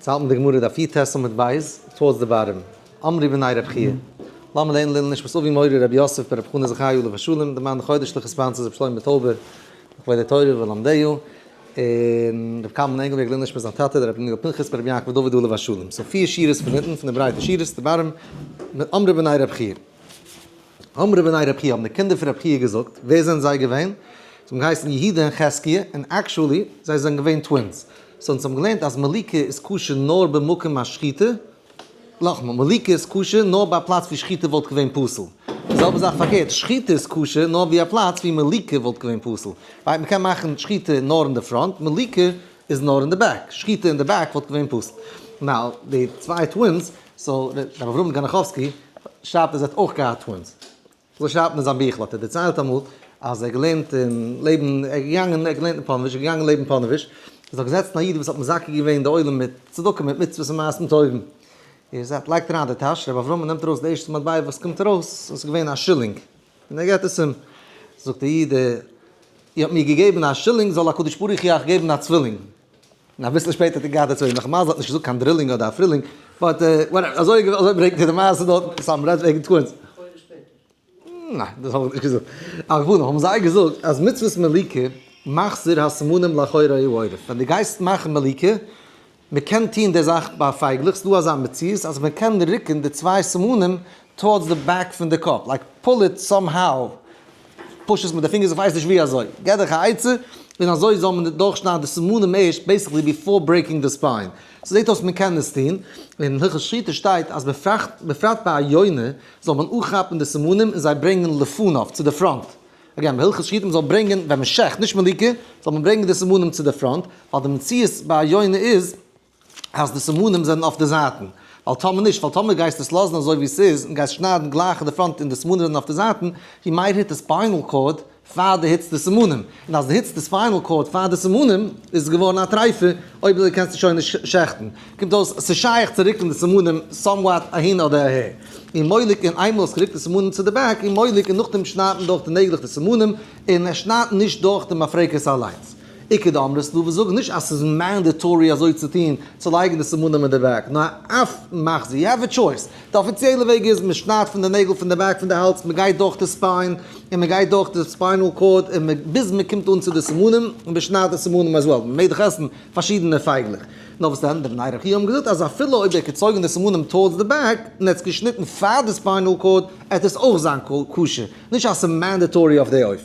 ס'האלט מיט די גמרא דף י"ט עמוד ב', towards the bottom. אמרי בני רב חייא. לאמיר לערנען לעילוי נשמת אבי מורי רבי יוסף בן רבי חנא זכי' עליו השלום, די מאן חודש'ליכע sponsors רבי שלמה טויבער, לכבוד התורה ולמדיה, און רבי קלמן ענגלבערג לעילוי נשמת זיין טאטע דער רבי דניאל פנחס בן רבי יעקב דוד עליו השלום. so פיר שורות פון אונטן פון די ברייטע שורות, די bottom, אמרי בני רב חייא. אמרי בני רב חייא האבן די קינדער פון רב חייא געזאגט, ווער זענען זיי געווען? זיי האבן געהייסן יהודה און חזקיה, און actually זיי זענען געווען twins. so אונז האבן געלערנט אז מליקה איז כשר נאר במקום השחיטה, נאכאמאל, מליקה איז כשר נאר ביי א פלאץ ווי שחיטה וואלט געווען פסול. די זעלבע זאך פארקערט, שחיטה איז כשר נאר ווי א פלאץ ווי מליקה וואלט געווען פסול. ווייל מ'קען מאכן שחיטה נאר אין די front, מליקה איז נאר אין די back. שחיטה אין די back וואלט געווען פסול. now, די צוויי twins, so ר' אברהם גאנאכאווסקי שרייבט אז ער האט אויך געהאט twins. אזוי שרייבט מען אין זיין ביכל, האט ער דערציילט אמאל אז ער האט געלערנט אין לעבן, ער איז געגאנגען, ער האט געלערנט אין פאנאוויזש, ער איז געגאנגען לעבן פאנאוויזש, איז דארט געזעצן א איד וואס האט מזכה געווען די עולם מיט צדקה מיט מצוות און מעשים טובים. ער זעט, לייגט אריין די טאש, רבי אברהם נעמט ארויס די ערשטע מטבע וואס קומט ארויס, און ס'איז געווען א שילינג, און ער געבט עס אים, זאגט דער איד, איר האט מיר געגעבן א שילינג, זאל הקדוש ברוך הוא אייך געבן א צווילינג. און אביסל שפעטער האט ער געהאט די צווילינג, נאך מזל האט נישט געזאגט קיין דרילינג אדער א פרילינג, but whatever, אזוי אזוי ברענגט ער די מעשה דארט, סא מ'רעדט וועגן twins. ניין, דאס האב איך נישט געזאגט. על כל פנים האבן זיי געזאגט אז מצוות מליקה מחזיר הסימנים לאחורי העורף, ווען דו גייסט מאכן מליקה, מ'קען טון די זאך ביי פייגלעך, ס'דא אזא מציאות אז מ'קען רוקן די צוויי סימנים towards the back פון די קאפ, like pull it somehow, push עס מיט די פינגערס איך ווייס נישט ווי אזוי, געב דיך א עצה, און אזוי זאל מען דורכשניידן די סימנים ערשט basically before breaking the spine. ס'זעט אויס מען קען עס טון, און אין הלכות שחיטה שטייט אז בפרט ביי א יונה זאל מען אנכאפן די סימנים און זיי ברענגען לפניו, צו די front. again, בהלכות שחיטה מען זאל ברענגען ווען מען שעכט, נישט מליקה, זאל מען ברענגען די סימנים צו די front, ווייל די מציאות ביי א יונה איז אז די סימנים זענען אויף די זייטן, ווייל טאמער נישט, ווייל טאמער גייסטו עס לאזן אזוי ווי עס איז, און גייסט שניידן גלייך אין די front און די סימנים זענען אויף די זייטן, you might hit the spinal cord פאר דו hit סט די סימנים, און אז דו hit סט די spinal cord פאר די סימנים, איז עס געווארן א טרייפה, אויב אזוי קענסטו שוין נישט שעכטן. קומט אויס ס'איז שייך צו רוקן די סימנים somewhat אהין אדער אהער. און מולק און איינמאל האסט גערוקט די סימנים צו די back, און מולק און נאכדעם שניידט מען דורך די נעגלעך די סימנים, און ער שניידט נישט דורך די מפרקת אליינס. איכא דאמרי ס'דא וואס זאגן נישט אז ס'איז mandatory אזוי צו טון, צו לייגן די סימנים אין די back, נאר אף מחזיר, you have a choice. די אפיציעלע וועג איז מען שניידט פון די נעגל פון די back פון די האלז, מען גייט דורך די spine, און מען גייט דורך די spinal cord, און מען ביז מען קומט אן צו די סימנים, און מען שניידט די סימנים as well, מען מעג דאך עסן פארשידענע פייגלעך. נאר וואס דען, די בני ר' חייא האבן געזאגט אז אפילו אויב ער האט געצויגן די סימנים towards the back, און ער האט עס געשניטן פאר די spinal cord, עט עס אויך זיין כשר, נישט אז ס'איז mandatory אויף די אופן.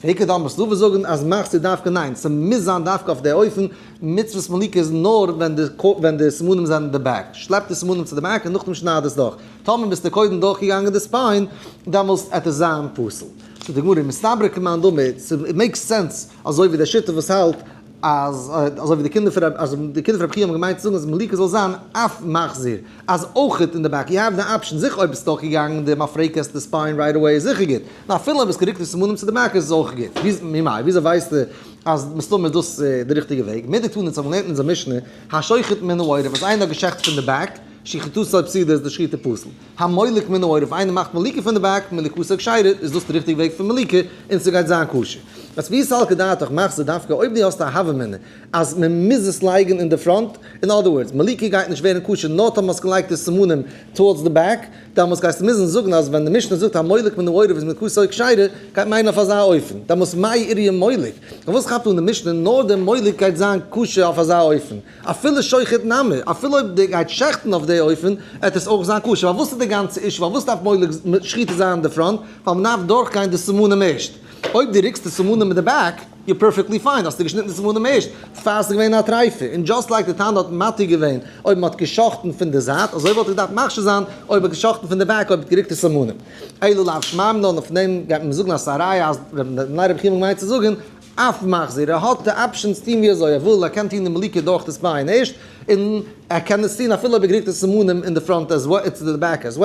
ואיכא דאמרי ס'דא וואס זאגן אז מחזיר דווקא ניין, ס'מוז זיין דווקא אויף די אופן, מצוות מליקה איז נאר ווען די ווען די סימנים זענען אין די back, שלעפ די סימנים צו די back און נאכדעם שנייד עס דורך, טאמער ביסטו קודם דורכגעגאנגען די spine, דעמאלסט עט עס זיין פסול. זאגט די גמרא, מסתברא כמאן דאמר, ס'איז makes sense אזוי ווי די שיטה וואס האלט אז אזוי ווי די קינדער פון רב אז די קינדער פון רבי חייא האבן געמיינט צו זאגן אז מליקה זאל זיין אף מחזיר אז אויכעט אין די back you have the option זיכער אויב ביסטו דורכגעגאנגען די מפרקת די spine right away איז זיכער גוט און אפילו אויב האסט גערוקט די סימנים צו די back איז עס אויך גוט ווי ממאי וויאזוי ווייסטו אז מסתמא איז דאס די ריכטיגע וועג מדתניא אונז האבן געלערנט אין אונזער משנה השוחט מן העורף אז איינער האט געשעכט פון די back שחיטתו פסולה איז די שחיטה פסול. המולק מן העורף, איינער מאכט מליקה פון די back, מליקתו כשרה, איז דאס די ריכטיגע וועג פון מליקה, און ס'גייט זיין כשר. אז ואי סלקא דעתך מחזיר דווקא אויב דו האסט א הוה אמינא אז מען מוז עס לייגן אין די front, in other words, מליקה גייט נישט ווערן כשר נאר טאמער האסט געלייגט די סימנים towards the back, דעמאלס גייסטו מוזן זאגן אז ווען די משנה זאגט המולק מן העורף איז מליקתו כשרה, גייט מיינען אויף אזא אופן, דעמאלס מאי איריא מולק? פארוואס כאפט אן די משנה נאר די מולק גייט זיין כשר אויף אזא אופן? אפילו שוחט נמי, אפילו אויב די גייט שעכטן אויף די אופן, עט עס אויך זיין כשר, ווייל וואס איז די גאנצע issue, פארוואס דארף מולק שחיטה זיין אין די front, ווייל מ'דארף דורכגיין די סימנים ערשט, אויב די ריקסט די סימנים אין די back, you're perfectly fine, האסטו געשניטן די סימנים ערשט, פאר ס'איז געווען א טרייפה, און just like די תנא האט מתיר געווען אויב מ'האט געשאכטן פון די זייט, אזוי וואלט איך געדארפט מכשיר זיין אויב מ'האט געשאכטן פון די back אויב מ'האט געריקט די סימנים. אלא לאו שמע מינה, און אויף דעם גייט מען זאגן אז ס'איז א ראיה אז ר' רבי חייא האט געמיינט צו זאגן אף מחזיר, ער האט די options טון ווי אזוי ער וויל, ער קען טון די מליקה דורך די spine ערשט, און ער קען עס טון אפילו אויב ער גריקט די סימנים אין די front as well, צו די back as well,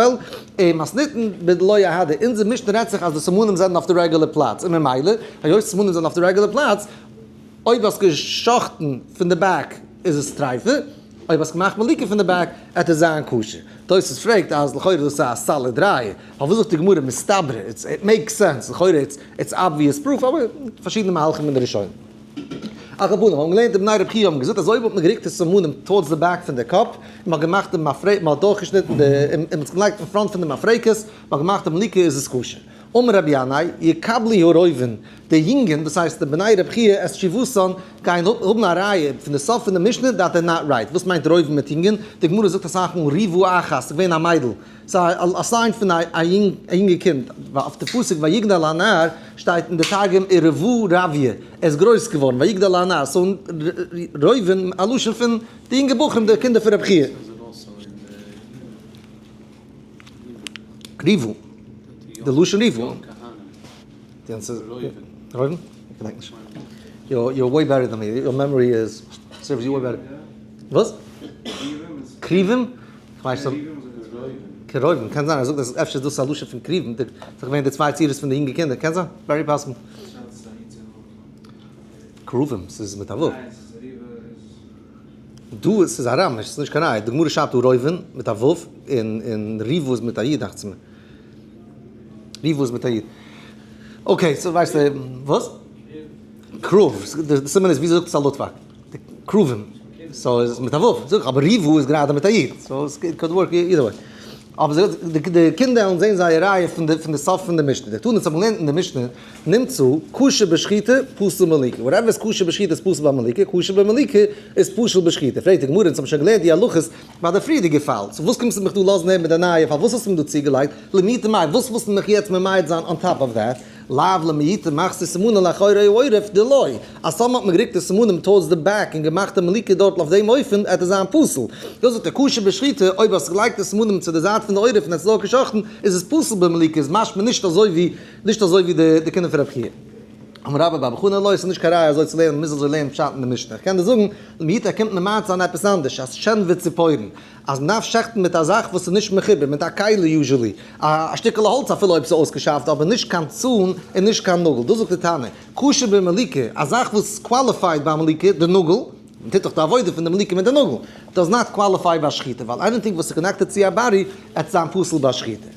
און מתניתין בדלא אהדרה, אונזער משנה רעדט זיך אז די סימנים זענען אויף די רעגולער פלאץ, און ממילא, היות סימנים זענען אויף די רעגולער פלאץ, אויב האסט געשאכטן פון די back איז עס טרייפה, אויב האסט געמאכט מליקה פון די back עט עס זיין כשר. תוס' פרעגט אז לכאורה דאס איז א solid ראיה, פארוואס זאגט די גמרא מסתברא, it makes sense, לכאורה it's obvious proof, אבער פארשידענע מהלכים אין די ראשונים. על כל פנים, האבן געלערנט די בני רב חייא האבן געזאגט אז אויב האט מען גערוקט די סימנים towards the back פון די קאפ, און מ'האט געמאכט די מפרק, מ'האט דורכגעשניטן די, און מ'האט עס געלייגט אין front פון די מפרקת, מ'האט געמאכט די מליקה איז עס כשר. אמר רבי ינאי, יקבלו הרובין, די יונגען, דאס הייסט די בני רב חייא את תשובתן, גייען האבן א ראיה פון די סוף פון די משנה that they're not right. וואס מיינט רובין מיט יונגען? די גמרא זאגט אסאך מאל ריבו אחת, ס'איז געווען א מיידל. ס'איז א sign פון א יונגע קינד. אויף די פסוק ויגדל הנער שטייט אין די תרגום ורבו רביה, ער איז גרויס געווארן, ויגדל הנער, so רובין א לשון פון די יונגע בחורים, די קינדער פון רב חייא. ריבו, די לשון ריבו. רויבן? איך געדענק נישט. You're way better than me, your memory is serves you way better. וואס? קריבים? כ'ווייס נישט. קרובים, קען זיין, ער זאגט אז אפשר איז דאס א לשון פון קריבים, די, ס'איז געווען די צוויי צורות פון די יונגע קינדער, קען זיין, very possible. קרובים, ס'איז מיט א ו'. דא ס'איז אראמיש, ס'איז נישט קיין ראיה, די גמרא שרייבט דא רויבן מיט א ו', און ריבו איז מיט א י' דאכט זיך מיר. ריבו איז מיט א י'. okay, so ווייסטו, וואס? קרוב, די סימן איז ווי זאגט עס א לוטוואק? די קרובים, so איז מיט א ו', זאג איך, אבער ריבו איז גראדע מיט א י', so עס could work either way. אבער די קינדער וועלן זען זייער ראיה פון די סוף פון די משנה. די תנא האבן געלערנט אין די משנה, נמצא, כשר בשחיטה, פסול במליקה. Whatever איז כשר בשחיטה איז פסול ביי מליקה, כשר במליקה איז פסול בשחיטה. פרעגט די גמרא, אונז האבן שוין געלערנט די הלכות ביי די פריערדיגע פאל, so וואס קומסטו מיך דא לאזן הערן מיט די נייע פאל? וואס האסטו מיר דא צוגעלייגט? למעוטי מאי, וואס ווילסטו מיך יעצט ממעט זיין on top of that? לאו למעוטי מחזיר סימנים לאחורי העורף דלא. אז טאמער האט מען גערוקט די סימנים towards the back און געמאכט די מליקה דארט אויף דעם אופן, עט עס זיין פסול. דאס זאגט ער כשר בשחיטה, אויב האסט געלייגט די סימנים צו די זייט פון די עורף און עס איז דארט געשחטן, איז עס פסול במליקה, איז משמע נישט אזוי ווי נישט אזוי ווי די קינדער פון רב חייא. אמר רבה בר בר חנה לא, ס'איז נישט קיין ראיה אזוי צו לערנען, מ'מוז אזוי לערנען פשט אין די משנה. איך קען דיר זאגן, למעוטי קומט ממעט זיין עפעס אנדערש, אז שן וציפורן. אז מ'דארף שעכטן מיט א זאך וואס איז נישט מחובר, מיט א כלי usually, א שטיקעלע האלץ אפילו אויב ס'איז אויסגעשארפט, אבער נישט קיין צאן און נישט קיין נאגל. דאס זאגט די תנא, כשר במליקה, א זאך וואס איז qualified ביי מליקה, די נאגל, מ'טוט דאך די עבודה פון די מליקה מיט די נאגל, does not qualify ביי שחיטה, ווייל anything וואס איז connected צו א body, עט זיין פסול ביי שחיטה.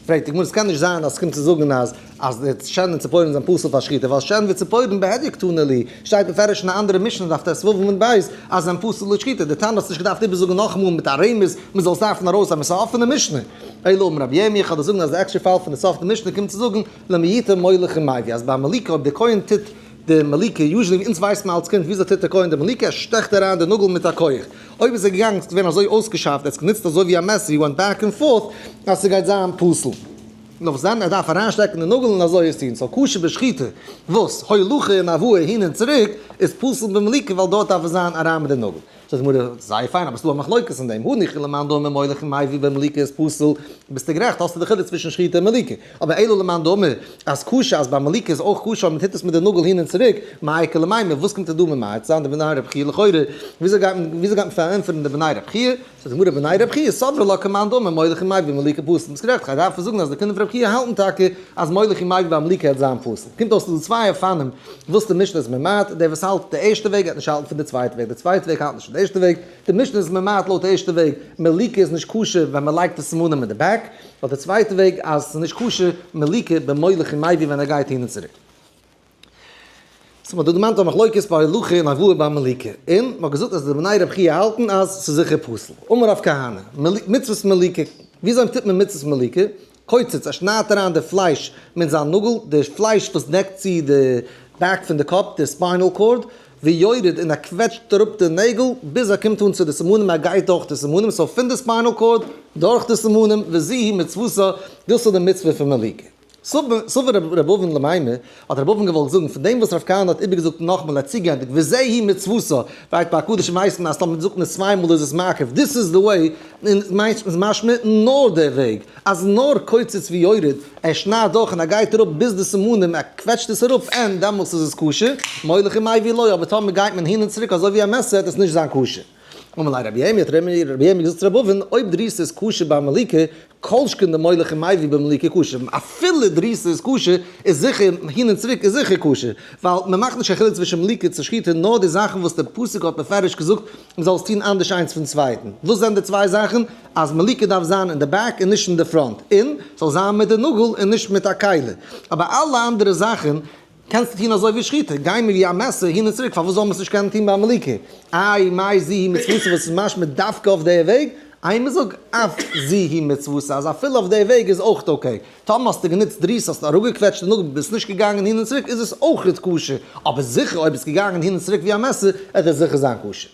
פרעגט די גמרא, ס'קען נישט זיין אז ס'קומט צו זאגן אז אז די שן און ציפורן זענען פסול פאר שחיטה, ווייל שן וציפורן בהדיא קתני להו, שטייט בפירוש אין א אנדערע משנה דף ט"ו עמוד ב' אז זענען פסול לשחיטה, די תנא האט נישט געדארפט איבערזאגן נאכאמאל מיט א רמז מ'זאל עס דארפן ארויסהאבן, עס איז א אפענע משנה. אלא אמר רבי ירמי', איך וועל דיר זאגן אז די עקסטרע פאל פון די סוף די משנה קומט צו זאגן למעוטי מוליך ומביא, אז ביי מליקה אויב די כהן טוט די מליקה, usually אונז ווייסט מען אלס קינד וויאזוי טוט די כהן די מליקה, ער שטעכט אריין די נאגל מיט א כח, אויב איז ער געגאנגען ס'איז געווען אזוי אויסגעשארפט ער האט עס גענוצט אזוי ווי א מעסער he went back and forth אז ס'גייט זיין פסול. נאר וואס דען ער דארף אריינשטעקן די נאגל און אזוי עס טון, so כשר בשחיטה וואס הולכה און הבאה אהין און צוריק איז פסול במליקה ווייל דארט דארף עס זיין אריין מיט די נאגל. זאגט די גמרא, זייער פיין אבער ס'דא א מחלוקת אין דעם, הניחא למאן דאמר מוליך ומביא במליקה איז פסול, ביסטו גערעכט האסטו די חילוק צווישן שחיטה און מליקה, אבער אלא למאן דאמר אז כשר אז ביי מליקה איז אויך כשר אויב מ'טוט עס מיט די נאגל הין און צוריק, מאי איכא למימר, וואס קומט ער דא ממעט זיין די בני רב חייא לכאורה, וויאזוי גייט מען וויאזוי גייט מען פארענטפערן די בני רב חייא, זאגט די גמרא בני רב חייא סברי לה כמאן דאמר מוליך ומביא במליקה פסול, ביסט גערעכט כ'דארף זאגן אז די קינדער פון רב חייא האלטן טאקע אז מוליך ומביא ביי מליקה העט זיין פסול, קומט אויס ס'איז דא צוויי אופנים וואס די משנה איז ממעט, דער וואס האלט די ערשטע וועג העט נישט האלטן פון די צווייטע וועג, די צווייטע וועג האלט נישט פון די ערשטע וועג, די משנה איז ממעט לויט די ערשטע וועג, מליקה איז נישט כשר ווען מ'לייגט די סימנים אין די back, לויט די צווייטע וועג אז ס'איז נישט כשר מליקה במוליך ומביא ווען ער גייט הין און צוריק. so מ'האט דא דערמאנט א מחלוקת ביי הולכה און הבאה ביי מליקה, און מ'האט געזאגט אז די בני רב חייא האלטן אז ס'איז זיכער פסול. אמר רב כהנא, מצוות מליקה, וויאזוי טוט מען מצוות מליקה? קוצץ, ער שניידט אריין די פלייש מיט זיין נאגל, די פלייש וואס דעקט צו די back פון די קאפ, די spinal cord, ויורד, און ער קוועטשט אראפ די נעגל ביז ער קומט אן צו די סימנים, ער גייט דורך די סימנים, so פון די spinal cord דורך די סימנים, וזו מצוותה, דאס איז די מצוה פון מליקה. סבר ר' אבין למימר, האט ר' אבין געוואלט זאגן, פון דעם וואס רב כהנא האט איבערגעזאגט נאכמאל ער האט צוגעענדיגט וזו היא מצוותה, ווייל ביי קדשים ווייסט מען אז טאמער זאגט מען עס צוויי מאל איז עס מעכב, this is the way, און איז משמע נאר דער וועג, אז נאר קוצץ ויורד, ער שניידט דורך און ער גייט אראפ ביז די סימנים, ער קוועטשט עס אראפ און דעמאלס איז עס כשר, מוליך ומביא לא, אבער טאמער גייט מען הין און צוריק אזוי ווי א מעסער וועט עס נישט זיין כשר. אמר ליה רבי ירמי', האט רבי ירמי' געזאגט צו רבי אבין, אויב דריסה איז כשר ביי מליקה, כל שכן דמוליך ומביא במליקה כשר, אפילו דריסה איז כשר, איז זיכער, הין און צוריק איז זיכער כשר, ווייל מען מאכט נישט קיין חילוק צווישן מליקה צו שחיטה, נאר די זאכן וואס דער פסוק האט מפרש געזאגט מען זאל עס טון אנדערש איינס פון צווייטן. וואס זענען די צוויי זאכן? אז מליקה דארף זיין אין די back און נישט אין די front, און ס'זאל זיין מיט די נאגל און נישט מיט א כלי. אבער אלע אנדערע זאכן. קענסטו טון אזוי ווי שחיטה, גיי מיר ווי א מעסער הין און צוריק, פארוואס זאל מען עס נישט קענען טון ביי מליקה? איי מאי זו היא מצוותא וואס איז משמע דווקא אויף די וועג? איי מ'זאג אף זו היא מצוותא אז אפילו אויף די וועג איז אויך okay, טאמער האסטו גענוצט דריסה האסטו אראפגעקוועטשט די נאגל ביסט נישט געגאנגען הין און צוריק איז עס אויך כשר, אבער זיכער אויב ביסט געגאנגען הין און צוריק ווי א מעסער עט עס זיכער זיין כשר.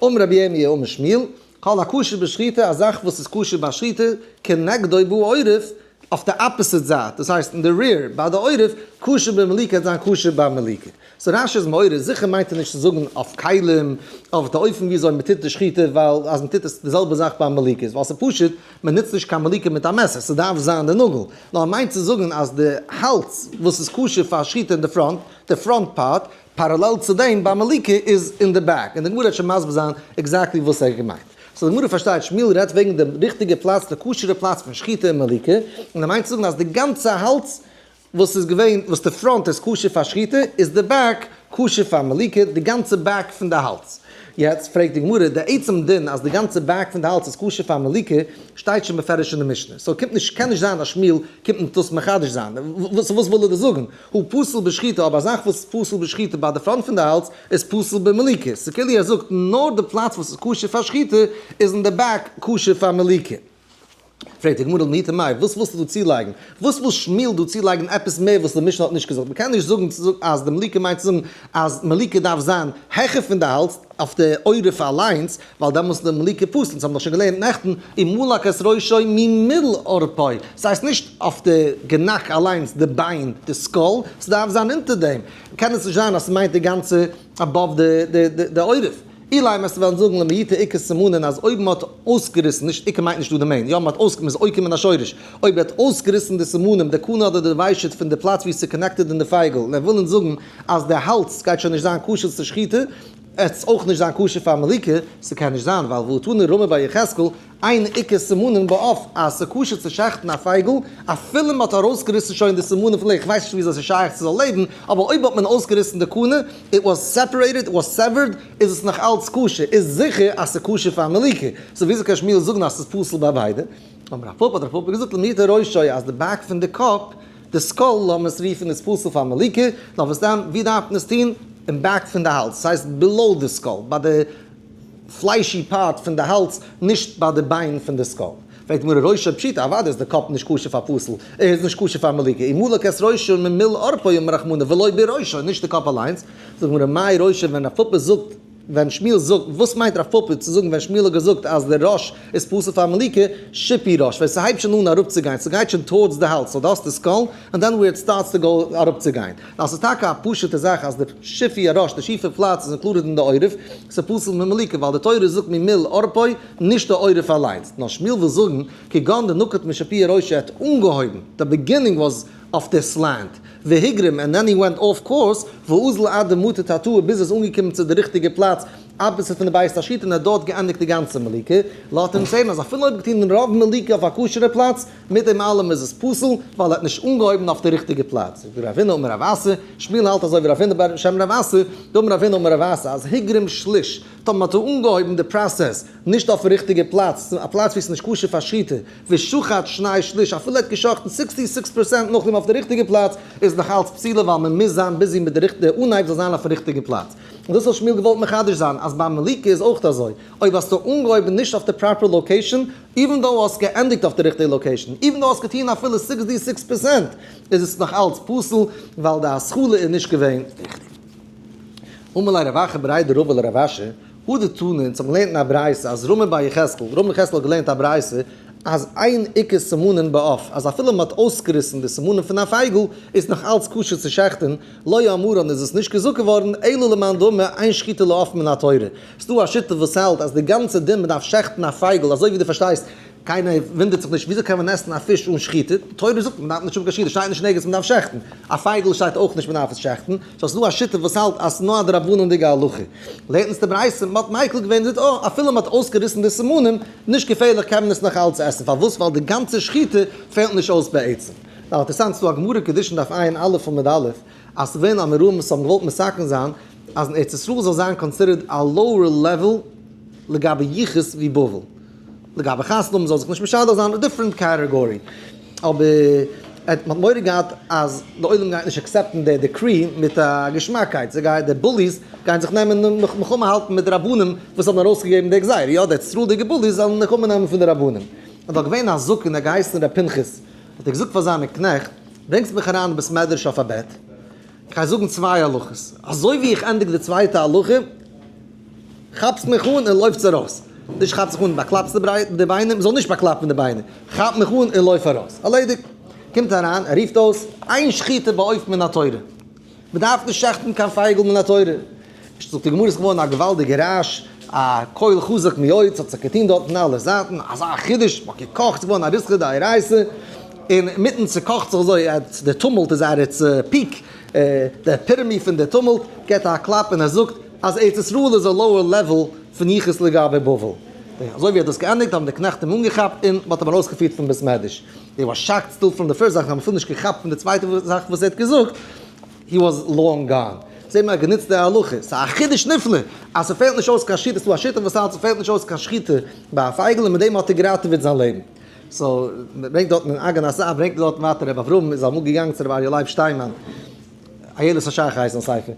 אמר רבי ירמי' אמר שמואל, כל הכשר בשחיטה, א זאך וואס איז כשר ביי שחיטה, כנגדו בעורף, אויף די opposite זייט, דאס הייסט אין די rear, ביי די עורף, כשר במליקה וועט זיין כשר ביי מליקה. so רש"י איז מעורר, זיכער מיינט ער נישט צו זאגן אויף כלים, אויף די אופן ווי אזוי מען טוט די שחיטה, ווייל אז מען טוט עס די זעלבע זאך ביי מליקה איז ווייל ס'איז פשוט, מען נוצט נישט קיין מליקה מיט א מעסער, ס'דארף זיין די נאגל. נאר ער מיינט צו זאגן אז די האלץ וואס איז כשר פאר שחיטה אין די front, די front part, parallel צו דעם ביי מליקה איז אין די back, און די גמרא וועט שוין מסביר זיין exactly וואס ער האט געמיינט. so די גמרא פארשטייט שמואל רעדט וועגן די ריכטיגע פלאץ, די כשר'ע פלאץ פון שחיטה און מליקה, און ער מיינט צו זאגן אז די גאנצע האלץ וואס איז געווען, וואס די front איז כשר פאר שחיטה, איז די back כשר פאר מליקה, די גאנצע back פון די האלץ. יעצט פרעגט די גמרא, די עצם דין אז די גאנצע back פון די האלץ איז כשר פאר מליקה, שטייט שוין בפירוש אין די משנה, so קומט נישט, קען נישט זיין אז שמואל קומט אונז דאס מחדש זיין, וואס וויל ער דא זאגן? הוא פסול בשחיטה, אבער א זאך וואס איז פסול בשחיטה ביי די front פון די האלז איז פסול במליקה, ס'כאילו ער זאגט נאר די פלאץ וואס איז כשר פאר שחיטה איז אין די back כשר פאר מליקה. פרעגט די גמרא למעוטי מאי, וואס ווילסטו דא צולייגן? וואס וויל שמואל דא צולייגן עפעס מער וואס די משנה האט נישט געזאגט? מ'קען נישט זאגן אז די מליקה מיינט צו זאגן אז מליקה דארף זיין העכער פון די האלז, אויף די עורף אליינס, ווייל דעמאלס איז די מליקה פסול, אונז האבן דאך שוין געלערנט נעכטן, ומלק את ראשו ממול עורפו, ס'הייסט נישט אויף די גענאק אליינס, די ביין, די skull, ס'דארף זיין אונטער דעם, קען עס נישט זיין אז ס'מיינט די גאנצע above די עורף. אילימא וועסטו וועלן זאגן למעוטי עיקר סימנין אז אויב מ'האט אויסגעריסן, נישט עיקר מיינט נישט דא די main, יא מ'האט אויס, מ'איז עוקר מן השורש, אויב ער האט אויסגעריסן די סימנים, די קנה אדער די ושט פון די פלאץ ווי ס'איז connected אין די פייגל, און ער וויל אונז זאגן אז די האלץ גייט שוין נישט זיין כשר צו שחיטה, עס אויך נישט זיין כשר פאר מליקה, ס'קען נישט זיין, ווייל והתני רמי בר יחזקאל, אין עיקר סימנין בעוף, אז ס'כשר צו שעכטן א פייגל, אפילו מ'האט ארויסגעריסן שוין די סימנים פון לעבן, כ'ווייס נישט וויאזוי ס'איז שייך ס'זאל לעבן, אבער אויב האט מען אויסגעריסן די קנה, it was separated, it was severed, איז עס נאך אלץ כשר, איז זיכער אז ס'כשר פאר מליקה, so וויאזוי קען שמואל זאגן אז ס'איז פסול ביי ביידע? אמר רב פפא, האט רב פפא געזאגט למעוטי ראשו אז די back פון די קאפ, די skull לאמיר עס רופן איז פסול פאר מליקה, נאר וואס דען, ווי דארף מען עס טון? אין back פון די האלז, ס'הייסט below די skull, ביי די fleshy part פון די האלז, נישט ביי די ביין פון די skull. פרעגט די גמרא ראשו פשיטא, אוודאי איז די קאפ נישט כשר פאר פסול, ער איז נישט כשר פאר מליקה, ומלק את ראשו ממול עורפו אמר רחמנא ולא בראשו, נישט די קאפ אליינס. זאגט די גמרא מאי ראשו ווען רב פפא זאגט ווען שמואל זאגט, וואס מיינט רב פפא צו זאגן ווען שמואל האט געזאגט אז די ראש איז פסול פאר מליקה, שיפוי ראש, ווען ס'הייבט שוין אן אראפצוגיין, ס'גייט שוין towards די האלז, so דו האסט די skull, and then where it starts to go אראפצוגיין. דאס איז טאקע א פשוטע זאך אז די שיפוי הראש, די שיפע פלאץ איז included אין די עורף, ס'פסול ממליקה ווייל די תורה זאגט ממול עורפו, נישט די עורף אליינס. נאר שמואל וויל זאגן, כגון דנקט משפי הראש ער האט אנגעהויבן, the beginning was אויף די slant, והגרים and then he went off course, ואזל עד דמטא תתאה ביז ער איז אנגעקומען צו די ריכטיגע פלאץ opposite פון די בית השחיטה און ער האט דארט געענדיגט די גאנצע מליקה, לאזט אונז הערן אז אפילו אויב געטון רוב מליקה אויף א כשר'ע פלאץ, מיט דעם אלעם איז עס פסול, ווייל ער האט נישט אנגעהויבן אויף די ריכטיגע פלאץ. רב הונא אמר רב אסי, שמואל האלט אזוי ווי רב הונא בשם רב אסי, דאמר רב הונא אמר רב אסי אז הגרים שליש, טאמער האט ער אנגעהויבן די process נישט אויפן ריכטיגע פלאץ, א פלאץ ווי עס איז נישט כשר פאר שחיטה, ושחט שני שליש, אפילו ער האט געשחט'ן 66% נאכדעם אויף די ריכטיגע פלאץ, איז נאך אלץ פסולה ווייל מען מוז זיין busy מיט די ריכטיגע אנהייב זאל זיין אויפן ריכטיגע פלאץ. און דאס האט שמואל געוואלט מחדש זיין אז ביי מליקה איז אויך אזוי, אויב האסטו אנגעהויבן נישט אויף די proper location, even though האסט געענדיגט אויף די ריכטיגע location, even though האסט געטון אפילו 66%, איז עס נאך אלץ פסול ווייל די התחלה איז נישט געווען ריכטיג. אמר ליה רב אחא בריה דרבא לרב אשי, הא דתנא, אונז האבן געלערנט אין א ברייתא אז רמי בר יחזקאל, רמי יחזקאל האט געלערנט א ברייתא אז אין עיקר סימנין בעוף, אז אפילו מען האט אויסגעריסן די סימנים פון א פייגל איז נאך אלץ כשר צו שעכטן, לא אמרן איז עס נישט געזאגט געווארן אלא למאן דאמר אין שחיטה לעוף מן התורה. ס'דא א שיטה וואס האלט אז די גאנצע דין מען דארף שעכטן א פייגל אזוי ווי דו פארשטייסט קיינער וואונדערט זיך נישט וויאזוי קען מען עסן א פיש אן שחיטה, די תורה זאגט מען דארף נישט האבן קיין שחיטה, שטייט נישט אין ערגעץ מען דארף שעכטן, א פייגל שטייט אויך נישט מען דארף עס שעכטן, so ס'איז דא א שיטה וואס האלט אז ס'איז נאר א דרבנן'דיגע הלכה. לערנט אונז די ברייתא, מ'האט מיקל געווען און זאגט אה, אפילו מ'האט אויסגעריסן די סימנים, נישט געפערליך קען מען עס נאך אלץ עסן, פארוואס? ווייל די גאנצע שחיטה פעלט נישט אויס בעצם. נאר אינטערעסאנט, ס'איז דא א גמרא קידושין דף ע"א עמוד א', אז ס'איז געווען אמוראים וואס האבן געוואלט מתקן זיין אז אין ארץ ישראל זאל זיין considered א lower level לגבי יחוס ווי בבל. לגבי חתונה האבן זאל זיך נישט משדך זיין, א different category. אבער האט מען מורא געהאט אז די עולם גייט נישט accept ן די decree מיט א געשמאקייט, זיי גייען, די bullies גייען זיך נעמען מלחמה האלטן מיט די רבנים וואס האבן ארויסגעגעבן די גזירה, יא די ארץ-ישראל'דיגע bullies זאלן נקמה נעמען פון די רבנים. איז דאך געווען א זקן, ער האט געהייסן ר' פנחס, האט ער געזאגט פאר זיינע קנעכט, ברענגטס מיך אריין אין בית מדרש אויף א בעט, איך גיי זאגן צוויי הלכות, אזוי ווי איך ענדיג די צווייטע הלכה, כאפטס מיך אן און לויפטס ארויס. נישט כאפט זיך אן און באקלאפטס די ביינער, מ'זאל נישט באקלאפן די ביינער, כאפ מיך אן און לויף ארויס. ערלעדיגט. קומט אריין, ער רופט אויס, אין שחיטה בעוף מן התורה. מ'דארף נישט שעכטן קיין פייגל מן התורה. זאגט די גמרא, ס'איז געווארן א געוואלדיגע רעש, א קול חזק מאוד, ס'האט זיך געטון דארט פון אלע זייטן, אזא חידוש, מ'האט געקאכט, ס'איז געווארן א ריתחא דאורייתא, און אינמיטן ס'קאכט זיך אזוי, די טומלט איז at its peak, די epitome פון די טומלט, געבט א קלאפ און ער זאגט אז ארץ ישראל איז א lower level פון יחוס לגבי בבל. אזוי ווי ער האט דאס געענדיגט האבן די קנעכט אים אנגעכאפט און מ'האט אים ארויסגעפירט פון בית מדרש. They were shocked still from the first זאך, זיי האבן אפילו נישט געכאפט פון די צווייטע זאך וואס ער האט געזאגט, he was long gone. זעהט מען ער האט גענוצט די הלכה. ס'איז א חידוש נפלא אז ס'פעלט נישט אויס קיין שחיטה, ס'דא א שיטה וואס האלט ס'פעלט נישט אויס קיין שחיטה ביי א פייגל און מיט דעם האט ער געראטעוועט זיין לעבן. so מ'ברענגט דארטן אין אגן הסער ברענגט מען דארטן ווייטער רבי אברהם איז אמאל געגאנגען צו רבי אריה לייב שטיינמאן, איילת השחר הייסט זיין ספר,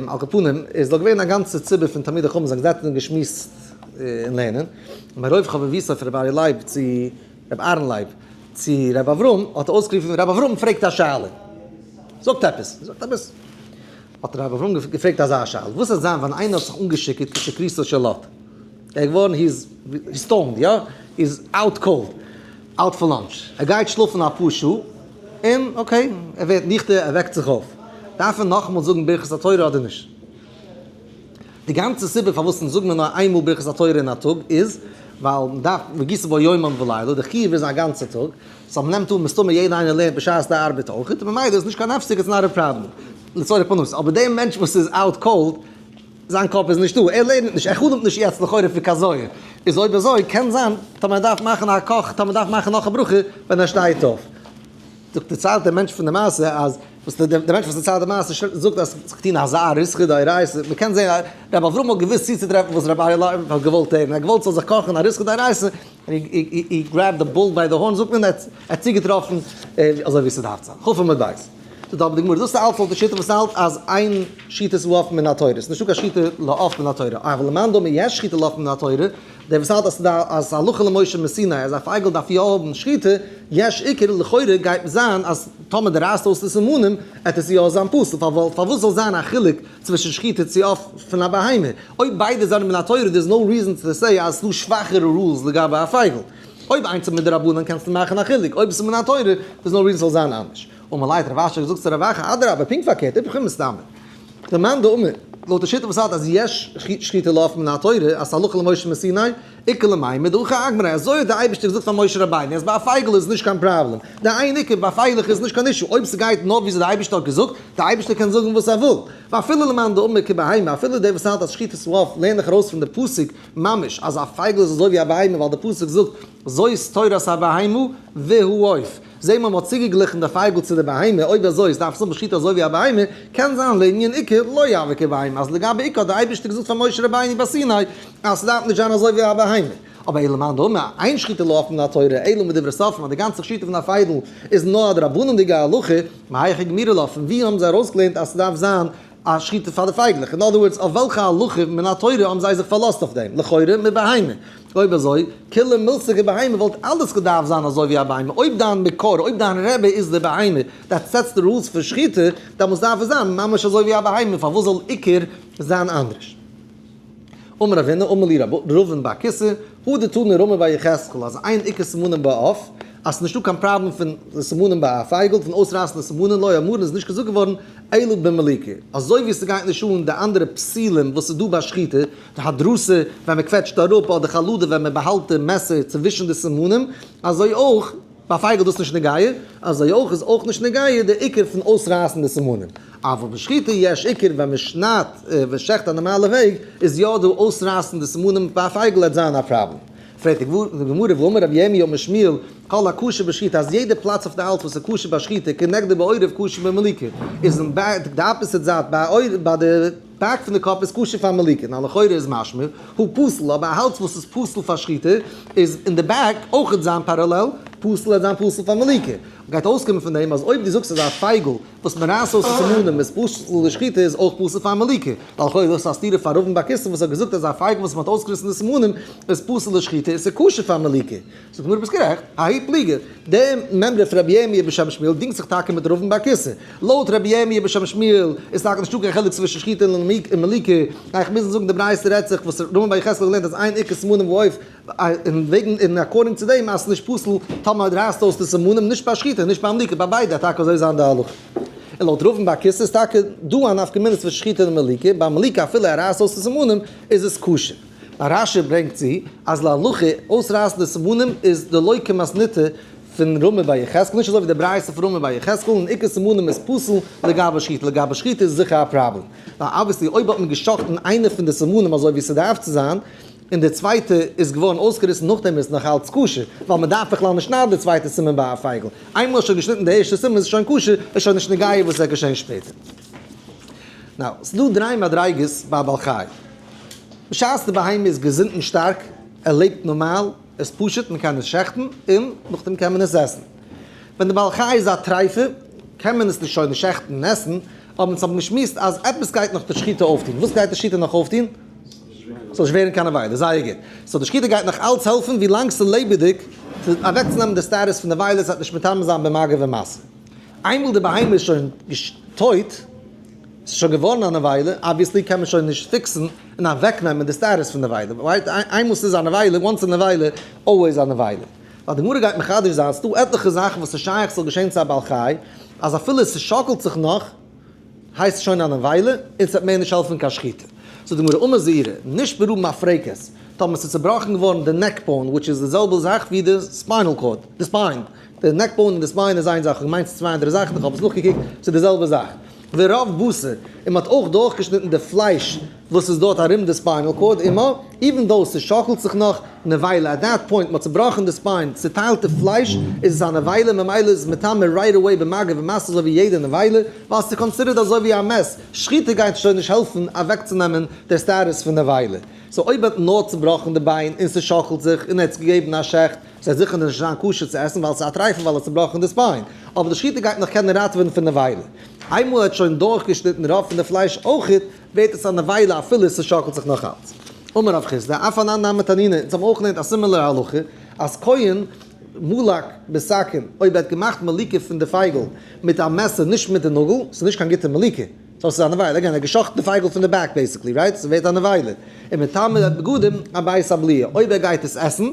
על כל פנים איז דארט געווען א גאנצע ציבור פון תלמידי חכמים זיי האבן געזעצן און געשמועסט אין לערנען, און מרוב חביבותו פון רבי אריה לייב צו רבי אהרן לייב צו רבי אברהם האט ער אויסגערופן רבי אברהם פרעגט א שאלה, זאגט עפעס, זאגט עפעס, האט רבי אברהם געפרעגט אזא שאלה, וואס וועט זיין ווען איינער האט זיך אנגעשיקערט כשכרותו של לוט? ער איז געווארן he is stoned יא? איז out cold, out for lunch, ער גייט שלאפן אפאר שעה, און okay, ער ווערט ניכטער, ער וועקט זיך אויף, דארף ער נאכאמאל זאגן ברכת התורה אדער נישט? די גאנצע סיבה פארוואס אונז זאגן מיר נאר איין מאל ברכת התורה אין א טאג איז, ווייל מען דארף והגית בו יומם ולילה, די חיוב איז א גאנצע טאג, so מען נעמט אן מסתמא יעדער איינער לערנט בשעת די ארבעט אויך, ממילא איז נישט קיין הפסק it's not a problem, לצורך פרנסה, אבער דער מענטש וואס איז out cold, זיין קאפ איז נישטא, ער לערנט נישט, ער חלומ'ט נישט יעצט לכאורה פון קיין זוהר, איז אויב אזוי קען זיין טאמער ער דארף מאכן א קאך, טאמער דארף מאכן נאך א ברכה ווען ער שטייט אויף. זאגט דערציילט דער מענטש פון די מעשה אז, וואס דער מענטש וואס דערציילט די מעשה זאגט אז ס'האט געטון אזא ריתחא דאורייתא, מ'קען זען אז רבי אברהם האט געוואוסט צוצוטרעפן וואס רבי אריה לייב האט געוואלט הערן, ער האט געוואלט ס'זאל זיך קאכן א ריתחא דאורייתא, און he grabbed the bull by the horn זאגט מען, ער האט צוגעטראפן אזוי ווי ס'דארף זיין. כ' עמוד ב'. זאגט אבער די גמרא, דאס איז אלץ לויט די שיטה וואס האלט אז אין שחיטת העוף מן התורה, ס'איז נישטא קיין שחיטה לעוף מן התורה, אבל למאן דאמר יש שחיטה לעוף מן התורה, דער וואס האלט אז אז הלכה למשה מסיני אז א פייגל דארף יא האבן שחיטה, יש עיקר, לכאורה גייט זיין אז טאמער די רייסט אויס די סימנים עט עס יא זיין פסול, פארוואס זאל זיין א חילוק צווישן שחיטה צו עוף פון א בהמה? אויב ביידע זענען מן התורה there is no reason to say אז ס'דא שוואכערע rules לגבי א פייגל. אויב איינס איז מדרבנן קענסטו מאכן א חילוק, אויב עס איז מן התורה there is no reason ס'זאל זיין אנדערש. אמר ליה האט רב אשי געזאגט צו רב אחא, אדרבה פונקט פארקערט, איפכא מסתברא. למאן דאמר, לויט די שיטה וואס האלט אז יש שחיטה לעוף מן התורה, אז ס'הלכה למשה מסיני, איכא למימר דהכי אגמריה, אזוי האט דער אייבערשטער געזאגט פאר משה רבינו אז ביי א פייגל איז נישט קיין פראבלעם, די איין עיקר ביי פייגלעך איז נישט קיין issue, אויב ס'גייט נאר וויאזוי דער אייבערשטער האט געזאגט, דער אייבערשטער קען זאגן וואס ער וויל. ואפילו למאן דאמר כבהמה, אפילו דער וואס האלט אז שחיטת העוף לערן איך ארויס פון די פסוק ממש אז א פייגל איז אזוי ווי א בהמה ווייל די פסוק זאגט זאת תורת הבהמה והעוף, זעהן מיר מ'האט צוגעגליכן די פייגל צו די בהמה, אויב אזוי איז דארף עס האבן שחיטה אזוי ווי א בהמה, קען זיין לענין עיקר לא הוי כבהמה, אז לגבי עיקר האט די אייבערשטער געזאגט פאר משה רבינו ביי סיני אז ס'דארף נישט זיין אזוי ווי א בהמה. אבער אלא מאן דאמר אין שחיטה לעוף מן התורה אלא מדברי סופרים אז די גאנצע שחיטה פון א פייגל איז נאר א דרבנן'דיגע הלכה, מהיכא גמירי לה, פון ווי האבן זיי ארויסגעלערנט אז ס'דארף זיין א שחיטה פאר די פייגלעך? in other words, אויף וועלכע הלכה מן התורה האבן זיי זיך פארלאזט אויף דעם? לכאורה מבהמה. אויב אזוי, כולה מילתא כבהמה וואלט אלעס געדארפט זיין אזוי ווי א בהמה. אויב דיין מקור, אויב דיין רבי איז די בהמה, that sets the rules פאר שחיטה, דאמאלס דארף עס זיין ממש אזוי ווי א בהמה, פארוואס זאל עיקר זיין אנדערש? אמר רב הונא אמר לי רבין בר כסא, הא דתני רמי בר יחזקאל, אז אין עיקור סימנים בעוף, אז ס'נישטא קיין פראבלעם פון די סימנים ביי א פייגל, פון אויסרייסן די סימנים, לא אמרן איז נישט געזאגט געווארן אלא במליקה. אזוי ווי ס'גייט נישט אן די אנדערע פסולים וואס איז דא ביי שחיטה, די הדרסה ווען מ'קוועטשט אראפ אדער חלדה ווען מ'באהאלט די מעסער צווישן די סימנים, אזוי אויך ביי פייגל דאס נישט נוגע, אזוי אויך איז אויך נישט נוגע די עיקר פון אויסרייסן די סימנים. אבל בשחיטה יש עיקור ווען מען שניידט ווען שעכט א נארמאלע וועג איז יא דא אויסרייסן די סימנים ביי א פייגל וועט זיין א פראבלעם. פרעגט די גמרא והאמר רבי ירמי' אמר שמואל כל הכשר בשחיטה אז יעדע פלאץ אויף די האלז וואס איז כשר ביי שחיטה כנגדו בעורף כשר במליקה איז אין די opposite זייט ביי די back פון די קאפ איז כשר פאר מליקה נאר לכאורה איז משמע הוא פסול אבער א האלז וואס איז פסול פאר שחיטה איז אין די back אויכעט זיין parallel. פסול וועט זיין פסול פאר מליקה. גייט אויסקומען פון דעם אז אויב דו זאגסט אז א פייגל וואס מען רייסט אויס די סימנים איז פסול לשחיטה איז אויך פסול פאר מליקה. ווייל לכאורה איז דאס א סתירה פאר רבין בר קיסר וואס האט געזאגט אז א פייגל וואס מען האט אויסגעריסן די סימנים איז פסול לשחיטה און ס'איז כשר פאר מליקה. זאגט די גמרא ביסט גערעכט, ההיא פליגא. די מימרא פון רבי ירמי' בשם שמואל דינגט זיך טאקע מיט רבין בר קיסר. לויט רבי ירמי' בשם שמואל איז טאקע נישטא קיין חילוק צווישן שחיטה און מליקה. גיי איך מוזן זאגן די ברייתא רעדט זיך וואס רמי בר יחזקאל האט געלערנט אז אין עיקר סימנים ועוף און וועגן און according צו דעם אז ס'איז נישט פסול טאמער רייסט אויס די סימנים נישט ביי שחיטה און נישט ביי מליקה ביי ביידע טאקע אזוי זיין די הלכה. און לויט רבין בר קיסר איז טאקע דא א נפקא מינה צווישן שחיטה און מליקה, ביי מליקה אפילו ער רייסט אויס די סימנים איז עס כשר. רש"י ברענגט צו אז להלכה אויסרייסן די סימנים איז דלא כמתניתא פון רמי בר יחזקאל, נישט אזוי ווי די ברייתא פון רמי בר יחזקאל, און עיקר סימנים איז פסול לגבי שחיטה, לגבי שחיטה איז זיכער א פראבלעם, ווייל obviously אויב האט מען געשחט'ן איינע פון די סימנים אזוי ווי ס'דארף צו זיין, און די צווייטע איז געווארן אויסגעריסן נאכדעם איז עס נאך אלץ כשר, ווייל מען דארף בכלל נישט שניידן די צווייטע סימן ביי א פייגל, איינמאל האסט שוין געשניטן די ערשטע סימן איז עס שוין כשר, איז שוין נישט נוגע וואס עס וועט געשען שפעטער. Now, ס'דא דריי מדריגות ביי א בעל חי. בשעת די בהמה איז געזונט און שטארק, ער לעבט נארמאל, עס פשוט, מען קען עס שעכטן, און נאכדעם קען מען עס עסן. ווען די בעל חי איז א טרייפה, קען מען עס נישט שוין נישט שעכטן און עסן, אבער אונז האבן געשמועסט אז עפעס גייט נאך די שחיטה אויפטון. וואס גייט די שחיטה נאך אויפטון? ס'זאל נישט ווערן קיין נבילה. זייער גוט. So די שחיטה גייט נאך אלץ העלפן ווי לאנג ס'איז לעבעדיג, אוועקצונעמען די status פון נבילה, ס'וועט נישט מטמא זיין במגע ומשא. איינמאל די בהמה איז שוין טויט, ס'איז שוין געווארן א נבילה, obviously קען מען שוין נישט פיקסן און אוועקנעמען די status פון נבילה, right? איינמאל ס'איז א נבילה, once א נבילה, always א נבילה. ווייל די גמרא גייט מחדש זיין, ס'דא עטליכע זאכן וואס איז שייך ס'זאל געשען צו א בעל חי, אז אפילו ס'שאקלט זיך נאך, הייסט עס שוין א נבילה, און ס'וועט מער נישט העלפן קיין שחיטה. זאגט די גמרא, אמר זעירא, נשברה מפרקת, טאמער ס'איז צובראכן געווארן די neck bone, which איז די זעלבע זאך ווי די spinal cord, די spine, די neck bone און די spine איז איין זאך, איך מיין ס'איז צוויי אנדערע זאכן, איך האב עס נאכגעקוקט, ס'איז די זעלבע זאך. ורוב בשר, און מ'האט אויך דורכגעשניטן די פלייש וואס איז דארט ארום די spinal cord, אימא, even though ס'שאקלט זיך נאך, נבילה, at that point, מ'האט צובראכן די spine, צוטיילט די פלייש, איז עס א נבילה, ממילא איז עס מטמא right away במגע ומשא אזוי ווי יעדע נבילה, ווייל ס'איז considered אזוי ווי א מת, שחיטה גייט שוין נישט העלפן אוועקצונעמען די status פון נבילה. So אויב האט נאר צובראכן די ביין און ס'שאקלט זיך און ער האט עס געגעבן א שעכט, ס'וועט זיכער נישט זיין כשר צו עסן ווייל ס'איז א טרייפה ווייל ער האט צובראכן די spine, אבער די שחיטה גייט נאך קענען ראטעווען פון נבילה. איינמאל ער האט שוין דורכגעשניטן רוב פון די פלייש אויכעט, ווערט עס א נבילה אפילו ס'שאקלט זיך נאך אלץ. אמר רב חסדא, אף אנן נמי תנינא, אונז האבן אויך געלערנט א similar הלכה, אז כהן מלק בסכין, אויב ער האט געמאכט מליקה פון די פייגל מיט א מעסער נישט מיט די נאגל, ס'איז נישט קיין גוטע מליקה, so ס'איז א נבילה, again ער האט געשאכטן די פייגל פון די back basically, right? ס'ווערט א נבילה. און מטמא בגדים אבית הבליעה, אויב ער גייט עס עסן,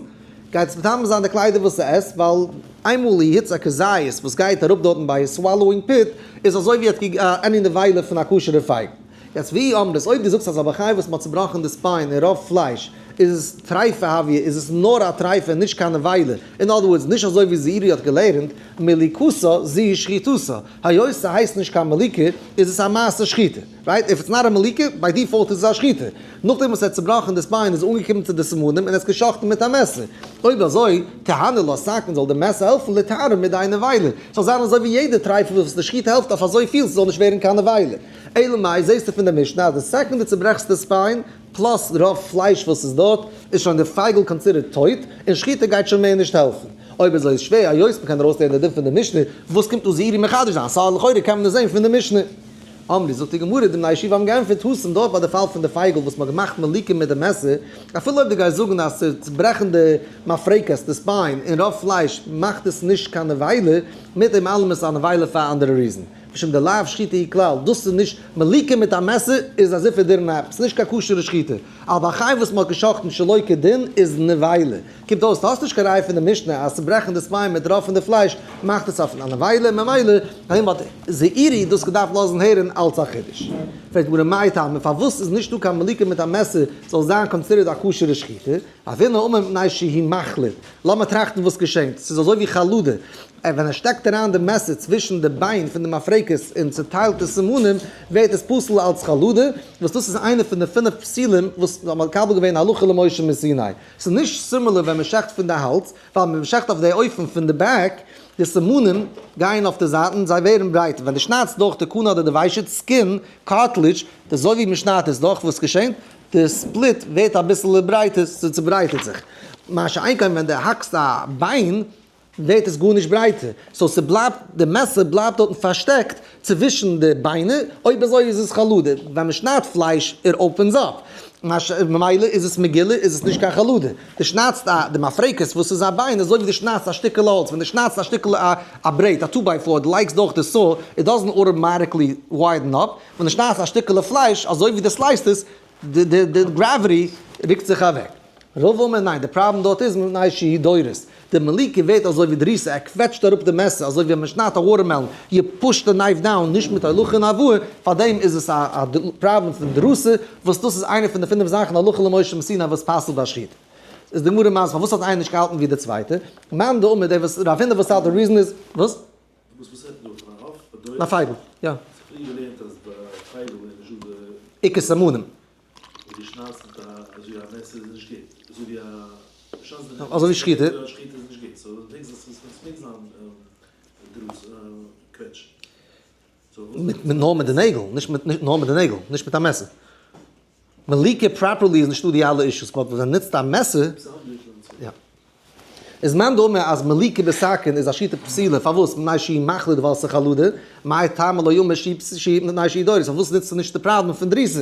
גייט עס מטמא זיין די קליידער וואס ער עסט, ווייל איינמאל היץ א כזית וואס גייט אראפ דארטן ביי swallowing pit, איז אזוי ווי ער האט עני נבילה פון א כשר'ע פייגל. יעצט ואי אמרת, אויב דו זאגסט אז א בעל חי וואס מ'האט צובראכן די spine און רוב פלייש, איז עס טרייפה הויא, איז עס נאר א טרייפה און נישט קיין נבילה, in other words נישט אזוי ווי זעירי האט געלערנט, מליקתה זו שחיטתה, היות ס'הייסט נישט קיין מליקה, איז עס א מעשה שחיטה. Right? If it's not א מליקה, by default איז עס א שחיטה. נאכדעם וואס ער האט צובראכן די spine איז אנגעקומען צו די סימנים און עס געשאכטן מיט א מעסער. אויב אזוי, תיהני לה סכין זאל די מעסער העלפן לטהרה מידי נבילה. ס'זאל זיין אזוי ווי יעדע טרייפה וואס די שחיטה העלפט אויף אזויפיל ס'זאל נישט ווערן קיין נבילה. אלא מאי זעסטו פון די משנה אז די second דו צוברעכסט די spine, plus רוב פלייש וואס איז דארט, איז שוין די פייגל considered טויט, און שחיטה גייט שוין מער נישט העלפן. אויב אזוי איז שווער, היות מ'קען ארויסלערנען די דין פון די משנה, וואס קומט דא זעירי מחדש זיין? סא לכאורה קען מען עס זען פון די משנה. אמרי, זאגט די גמרא, די בני ישיבה האבן געענטפערט, התם דארט ביי די פאל פון די פייגל וואס מ'האט געמאכט מליקה מיט די מעסער, אפילו אויב דו גייסט זאגן אז צו צוברעכן די מפרקת, די spine, און רוב פלייש מאכט עס נישט קיין נבילה, מיט דעם אלעם איז עס א נבילה פאר אנדערע reason. משום דלאו שחיטה היא כלל, דאס איז נישט, מליקה מיט א מעסער איז as if it didn't happen, ס'איז נישט קיין כשר'ע שחיטה. א בעל חי וואס מ'האט געשחט'ן שלא כדין איז נבילה. קומט אויס דו האסט נישט קיין ראי' פון די משנה אז צוברעכן די spine מיט רוב פון די פלייש מאכט עס אויף א נבילה, ממילא פאר האט זעירי דאס געדארפט לאזן הערן אלץ א חידוש. פרעגט די גמרא מאי טעמא פארוואס איז נישט דא קיין מליקה מיט א מעסער זאל זיין considered א כשר'ע שחיטה? רבינא אמר מפני שהוא מחליד, לאמיר טראכטן וואס געשענט, ס'איז אזוי ווי חלדה, ווען ער שטעקט אריין די מעסער צווישן די ביין פון די מפרקת און צוטיילט די סימנים, ווערט עס פסול אלץ חלדה, וואס דאס איז איינע פון די פינף פסולים וואס מ'האט מקבל געווען הלכה למשה מסיני. ס'איז נישט similar ווען מ'שעכט פון די האלז, ווייל ווען מ'שעכט אויף די אופן פון די back, די סימנים גייען אויף די זייטן, זיי ווערן ברייטער. ווען דו שניידסט דורך די קנה אדער די ושט, skin, cartilage, די אזוי ווי מ'שניידט עס דורך, וואס געשענט? די split ווערט אביסל ברייטער, ס'צוברייטערט זיך. מה שאין כן ווען דו האקסט א ביין. ווערט עס גארנישט ברייטער, so ס'בלייבט, די מעסער בלייבט דארטן פארשטעקט צווישן די ביינער, אויב אזוי איז עס חלודה, ווען מ'שניידט פלייש it opens up, ממילא איז עס מגולה איז עס נישט קיין חלודה, דו שניידסט א די מפרקת וואס איז א ביין אזוי ווי דו שניידסט א שטיקעלע האלץ, ווען דו שניידסט א שטיקל א ברעט א two by four דו לייגסט דורך די saw it doesn't automatically widen up, ווען דו שניידסט א שטיקעלע פלייש אזוי ווי דו slice ט עס די די gravity רוקט זיך אוועק. רבא אמר ניין, די פראבלעם דארט איז מפני שהיא דורס. די מליקה ווערט אזוי ווי דריסה, ער קוועטשט אראפ די מעסער אזוי ווי ווען מען שניידט א watermelon, you push the knife down נישט מיט הולכה און הבאה, פארדעם איז עס א פראבלעם פון דרסה, וואס דאס איז איינע פון די פינף זאכן הלכה למשה מסיני וואס פסל'ט ביי שחיטה. איז די גמרא מסביר פארוואס האט איינער נישט געהאלטן ווי די צווייטע, מאן דאמר דער וואס רב הונא וואס האלט די reason איז, וואס? וואס וואס רעדט מען דא פון א עוף? ביי א פייגל, יא. ס'איז פריער געלערנט אז ביי א פייגל איז נישט דא די. עיקר סימנים. אויב דו שניידסט מיט א אזוי ווי א מעסער איז נישט גוט, אזוי ווי א דו שניידסט מיט אזוי ווי שחיטה. שחיטה איז נישט גוט, so דו דענקסט אז עס מעג זיין דרוס קוועטש. מיט נאר מיט די נעגל, נישט מיט נאר מיט די נעגל, נישט מיט א מעסער. מליקה properly איז נישטא די אלע issues, but ווען מ'נוצט א מעסער. יא. איז מאן דאמר אז מליקה בסכין איז א שיטה פסילה, פארוואס? מפני שהיא מחליד ווייל ס'איז חלודה, מאי טעמא לא אמר שהיא מפני שהיא דורס, פארוואס נוצטו נישט די פראבלעם פון דריסה?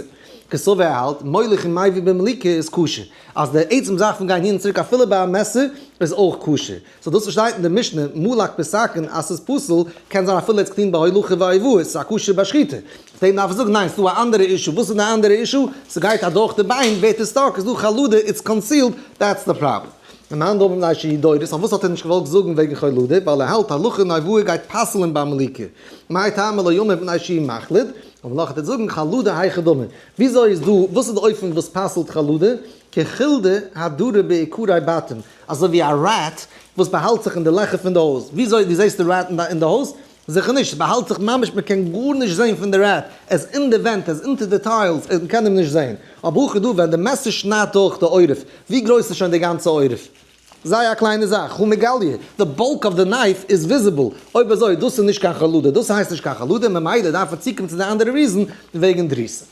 קסבר ער האלט, מוליך און מביא במליקה איז כשר, אז די עצם זאך פון גיין הין און צוריק אפילו ביי א מעסער איז אויך כשר. so דאס וואס שטייט אין די משנה מלק בסכין אז ס'איז פסול, קען זיין אפילו ער האט עס געטון בהולכה והבאה, ס'איז א כשר בשחיטה. אויף דעם דארף איך זאגן ניין, ס'איז דא א אנדערע issue, וואס איז די אנדערע issue? ס'גייט אדורך די ביין, ווערט עס stuck, איז דא חלודה, it's concealed, that's the problem. און מאן דאמר מפני שהיא דורס, פארוואס האט ער נישט געוואלט זאגן וועגן חלודה, ווייל ער האלט הולכה און הבאה גייט פסל'ן ביי מליקה. מאי טעמא לא אמר מפני שהיא מחליד, אבער נאך וועט ער זאגן חלודה היכי דמי. וויאזוי איז דא, וואס איז די אופן וואס פסל'ט חלודה? כחולדה הדרה בעיקרי בתים, אזוי ווי א rat וואס באהאלט זיך אין די לעכער פון די הויז, וויאזוי דו זעסט די rat אין די הויז? זיכער נישט, ס'באהאלט זיך ממש מען קען גארנישט זען פון די rat, ער איז אין די ווענט, ער איז אונטער די tiles, מען קען אים נישט זען. אבער הכא דא ווען די מעסער שניידט דורך די עורף, ווי גרויס איז שוין די גאנצע עורף? זייער א קליינע זאך, הא מגליא, די bulk of the knife איז visible, אויב אזוי דאס איז נישט קיין חלודה, דאס הייסט נישט קיין חלודה, ממילא דארף ער צוקומען צו די אנדערע reason וועגן דריסה.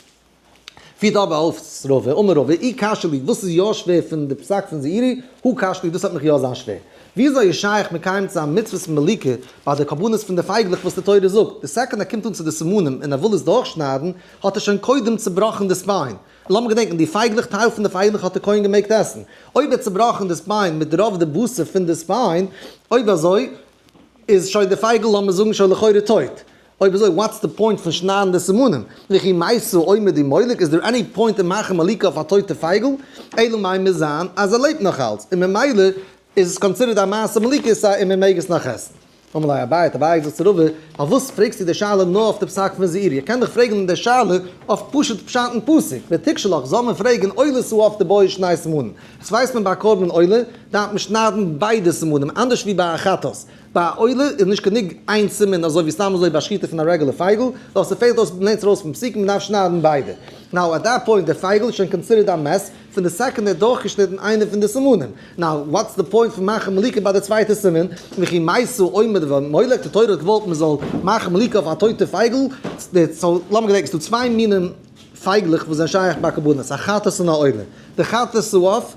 פירט אבער אויף רבא, אמר רבא, אי קשיא לי, וואס איז יא שווער פון די פסק פון זעירי, הא קשיא לי, דאס האט מיך יא זיין שווער. וויאזוי איז שייך מקיים צו זיין מצוות מליקה ביי די קרבנות פון די פייגלעך וואס די תורה זאגט, די second ער קומט אן צו די סימנים און ער וויל עס דורכשניידן, האט ער שוין קודם צובראכן די spine. לאמיר געדענקן, די פייגלעך, טייל פון די פייגלעך האט דער כהן געמעגט עסן. אויב ער האט צובראכן די spine מיט רוב די בשר פון די spine, אויב אזוי איז שוין די פייגל לאמיר זאגן שוין לכאורה טויט. אויב אזוי what's the point פון שניידן די סימנים? וכי מתה עומד ומולק, is there any point אין מאכן מליקה אויף א טויטע פייגל? אלא מאי מוז זיין אז ער לעבט נאך אלץ, און ממילא איז עס considered א מעשה מליקה סא און מען מעג עס נאך עסן. אמר ליה אביי, האט אביי געזאגט צו רבא, פארוואס פרעגסטו די שאלה נאר אויף די פסק פון זעירי? איך קען דיך פרעגן די שאלה אויף פשוט פשט אין פסוק, ותקשה לך, זאל מען פרעגן עולת העוף דבעי שני סימנים. עס ווייסט מען ביי א קרבן עולה דארף מען שניידן ביידע סימנים, אנדערש ווי ביי א חטאת. ביי א עולה איז נישט גענוג איין סימן אזוי ווי סתם אזוי ביי שחיטה פון א רעגולער פייגל, נאר ס'פעלט אויס מ'לערנט ארויס פון פסוקים מ'דארף שניידן ביידע. now at that point די פייגל איז שוין considered א מת פון די second ער האט דורכגעשניטן איינע פון די סימנים. now what's the point פון מאכן מליקה ביי די צווייטע סימן? וכי מתה עומד ומולק, די תורה האט געוואלט מ'זאל מאכן מליקה אויף א טויטע פייגל, so לאמיר געדענקן ס'דא צוויי מינים פייגלעך וואס זענען שייך ביי קרבנות, א חטאת און א עולה. די חטאת העוף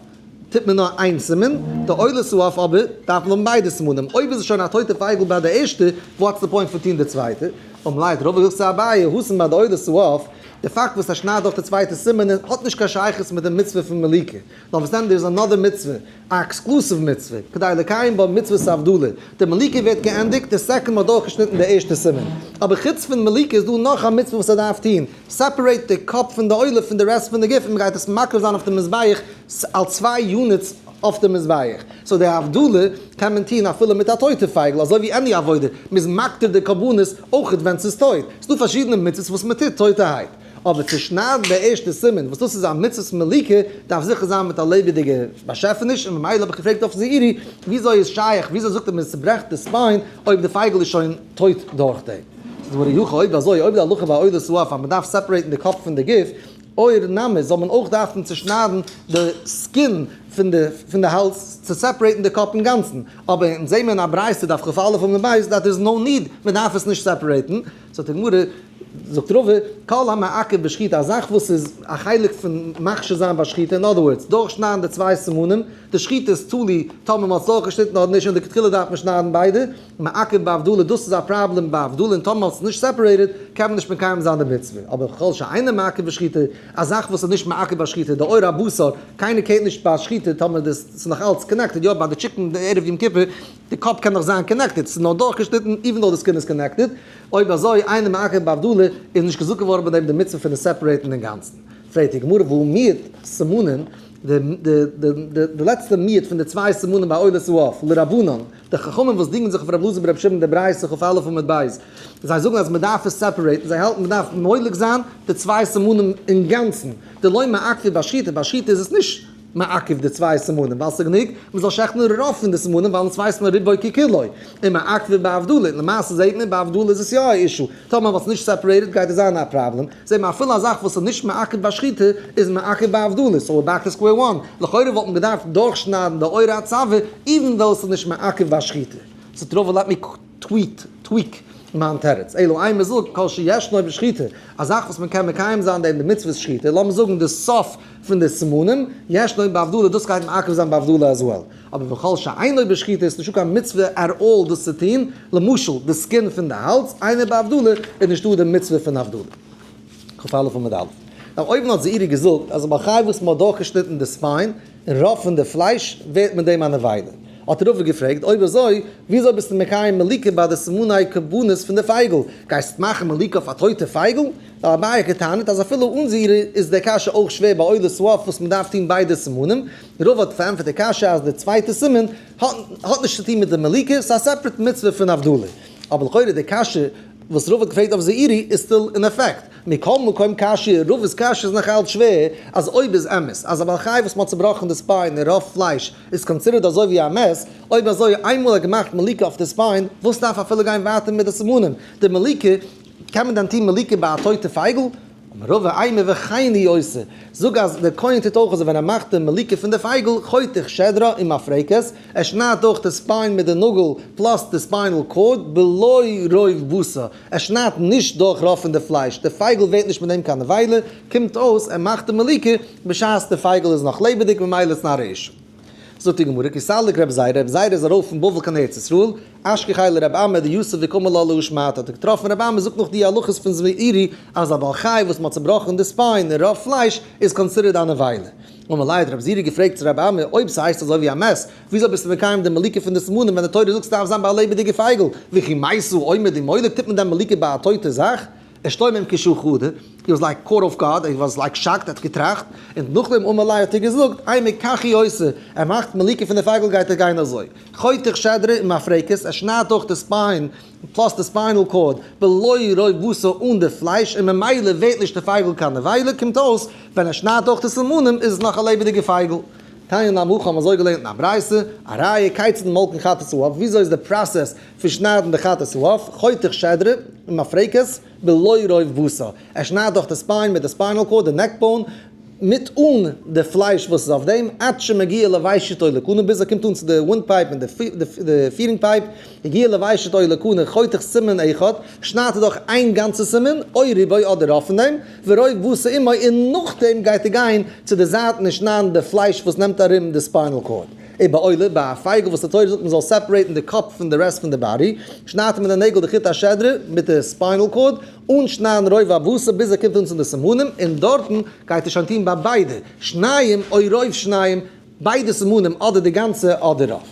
טוט מען נאר איין סימן, די עולת העוף אבער דארף מען האבן ביידע סימנים, אויב איז עס שוין א טויטע פייגל ביי די ערשטע, what's the point פון טון די צווייטע? אמר ליה האט רבא געזאגט צו אביי, התם ביי די עולת העוף, די פאקט וואס ער שניידט דורך די צווייטע סימן האט נישט קיין שייכות מיט די מצוה פון מליקה, נאר וואס דען there is another מצוה, א exclusive מצוה, כדי לקיים בה מצוות הבדלה, די מליקה ווערט געענדיגט די second מ'האט דורכגעשניטן די ערשטע סימן, אבער חוץ פון מליקה איז דא נאך א מצוה וואס ער דארף טון, separate די קאפ פון די עולה פון די rest פון די גוף און מ'גייט עס מקריב זיין אויף די מזבח אלס צוויי units אויף די מזבח, so די הבדלה קען מען טון אפילו מיט א טויטע פייגל אזוי ווי any עבודה, מ'איז מקטיר די קרבנות אויכעט ווען ס'איז טויט, ס'דא פארשידענע מצוות וואס מ'טוט טויטערהייט. אבער צו שניידן די ערשטע סימן וואס דאס איז א מצות מליקה דארף זיכער זיין מיט א לעבעדיגע באשעפעניש, און ממילא האב איך געפרעגט אויף זעירי וויאזוי איז שייך, וויאזוי זאגט ער מען צוברעכט די spine אויב די פייגל איז שוין טויט דורך דעם? זאגט די גמרא אי הכי אויב אזוי אויב די הלכה ביי עולת העוף אז מען דארף separate ן די קאפ פון די גוף, עור נמי זאל מען אויך דארפן צושניידן די skin פון די פון די האלז צו separate ן די קאפ אינגאנצן, אבער אונז זעהן מיר אין א ברייתא דף כ"א עמוד ב' that there is no need מען דארף עס נישט separate ן, זאגט די גמרא. זאגט רבא, כל המעכב בשחיטה, א זאך וואס איז א חלק פון מכשיר זיין ביי שחיטה, in other words, דורכשניידן די צוויי סימנים, די שחיטה איז תלוי טאמער מען האט עס דורכגעשניטן אדער נישט און לכתחילה דארף מען שניידן ביידע, מעכב בהבדלה, דאס איז א פראבלעם ביי הבדלה און טאמער מען האט עס נישט separated קען מען נישט מקיים זיין די מצוה, אבער כל שאינו מעכב בשחיטה, א זאך וואס איז נישט מעכב ביי שחיטה, די עור הבשר, קיינער care ט נישט ביי שחיטה טאמער דאס איז נאך אלץ connected, יא ביי די chicken די ערב יום כיפור, די קאפ קען נאך זיין connected, ס'איז נאר דורכגעשניטן even though די skin איז connected, אויב אזוי אינו מעכב בהבדלה איז נישט געזאגט געווארן ביי דעם די מצוה פון עס separate ן אינגאנצן. פרעגט די גמרא והא מיעוט סימנין, די לעצטע מיעוט פון די צוויי סימנים ביי עולת העוף, לרבנן, די חכמים וואס דינגען זיך אויף רב אלעזר ברב שמעון די ברייתא כ"א עמוד ב', זיי זאגן אז מען דארף עס separate ן, זיי האלטן מען דארף מולק זיין די צוויי סימנים אינגאנצן, דלא מעכבי בשחיטה, ביי שחיטה איז עס נישט מעכב די צוויי סימנים, ווייל ס'איז גענוג מען זאל שעכטן רוב פון די סימנים ווייל אונז ווייסט מען רובו ככולו, און מעכבי בהבדלה, למעשה זעהט מען בהבדלה איז עס יא א issue, טאמער מ'האט עס נישט separated גייט עס זיין א פראבלעם, זעהט מען אפילו א זאך וואס איז נישט מעכב בשחיטה איז מעכב בהבדלה, so we're back to square one, לכאורה וואלט מען געדארפט דורכשניידן די עור הצוואר even though ס'איז נישט מעכב בשחיטה. זאגט רבא let me tweet, tweak, מיין תירוץ, אלא אימא זאג כל שישנו בשחיטה, א זאך וואס מען קען מקיים זיין דעם די מצוות שחיטה, לאמיר זאגן די סוף פון די סימנים, ישנו בהבדלה, דאס גייט מעכב זיין בהבדלה as well. אבער וכל שאינו בשחיטה איז נישטא קיין מצוה at all דאס צו טון, למשל די skin פון די האלז, אינו בהבדלה, איז נישטא די מצוה פון הבדלה. כ"א עמוד א'. נאר אויבן האט זעירי געזאגט אז א בעל חי וואס מען האט דורכגעשניטן די spine און רוב פון די פלייש ווערט מיט דעם א נבילה. האט רבא געפרעגט, אויב אזוי, וויאזוי ביסטו מקיים מליקה ביי די סימני קרבנות פון די פייגל? גייסט מאכן מליקה אויף א טויטע פייגל? נאר אביי האט געטענה'ט אז אפילו אן זעירי איז די קשיא אויך שווער ביי עולת העוף וואס מען דארף טון ביידע סימנים. רבא האט פארענטפערט די קשיא אז די צווייטע סימן האט נישט צו טון מיט די מליקה, ס'איז א separate מצוה פון הבדלה. אבער לכאורה די קשיא וואס רבא האט געפרעגט אויף זעירי איז still אין effect. מכל מקום קשיא, רבא'ס קשיא איז נאך אלץ שווער, אז אויב איז אמת אז א בעל חי וואס מ'האט צובראכן די spine און רוב פלייש איז considered אזוי ווי א מת, אויב אזוי איינמאל ער האט געמאכט מליקה אויף די spine, וואס דארף אפילו גיין ווייטער מיט די סימנים? די מליקה, קען מען דען טון מליקה ביי א טויטע פייגל? אמר רבא אימא וכן הוא עושה, זאג אז דער כהן טוט אויך אזוי ווען ער מאכט די מליקה פון די פייגל, חותך שדרה ומפרקת, ער שניידט דורך די spine מיט די נאגל plus די spinal cord בלא רוב בשר, ער שניידט נישט דורך רוב פון די פלייש, די פייגל ווערט נישט מיט דעם קיין נבילה, קומט אויס ער מאכט די מליקה בשעת די פייגל איז נאך לעבעדיג ממילא איז not א issue. זאגט די גמרא, כי סליק רב זירא, רב זירא איז ארויף פון בבל קיין ארץ ישראל, אשכחיה לרב אמי דיתיב וקאמר לה להא שמעתא, האט ער געטראפן רב אמי זאגט נאך די הלכות פון זעירי אז א בעל חי וואס מ'האט צובראכן די spine און רוב פלייש איז considered א נבילה. אמר ליה האט רב זירא געפרעגט צו רב אמי אויב ס'הייסט אזוי ווי א מת, וויאזוי ביסטו מקיים די מליקה פון די סימנים ווען די תורה זאגט ס'דארף זיין ביי א לעבעדיגע פייגל, וכי מתה עומד ומולק טוט מען דען מליקה ביי א טויטע זאך? אשתומם כשעה חדא, he was like caught off guard, he was like shocked, ער האט געטראכט, און נאכדעם אמר ליה האט ער געזאגט, אימא כך הוא עושה, ער מאכט מליקה פון די פייגל גייט ער גיין אזוי, חותך שדרה ומפרקת, ער שניידט דורך די spine, plus די spinal cord, בלא רוב בשר אן די פלייש, און ממילא ווערט נישט די פייגל קיין נבילה, קומט אויס, ווען ער שניידט דורך די סימנים איז עס נאך א לעבעדיגע פייגל. תניא נמי הכי האבן אזוי געלערנט אין א ברייתא, א ראיה, כיצד מולקין חטאת העוף, וויאזוי איז די process פון שניידן די חטאת העוף, חותך שדרה ומפרקת בלא רוב בשר, ער שניידט דורך די spine מיט די spinal cord, די neck bone, מיט אן די פלייש וואס איז אויף דעם, עד שמגיע לוושט או לקנה, ביז ער קומט אן צו די wind pipe און די feeding pipe, הגיע לוושט או לקנה, חותך סימן אחד, שניידט ער דורך איין גאנצע סימן, או רובו אדער רוב פון דעם, ורוב בשר עמו, און נאכדעם גייט ער גיין צו די זייטן און שניידן די פלייש וואס נעמט ארום די spinal cord. ובעולה, ביי א פייגל וואס די תורה זאגט מען זאל separate ן די קאפ פון די rest פון די body, שניידט מען די נעגל די חוט השדרה מיט די spinal cord, אן שניידן רוב הבשר ביז ער קומט אן צו די סימנים, און דארטן גייט ער שוין טון ביי ביידע, שניים או רוב שניים, ביידע סימנים אדער די גאנצע אדער רוב.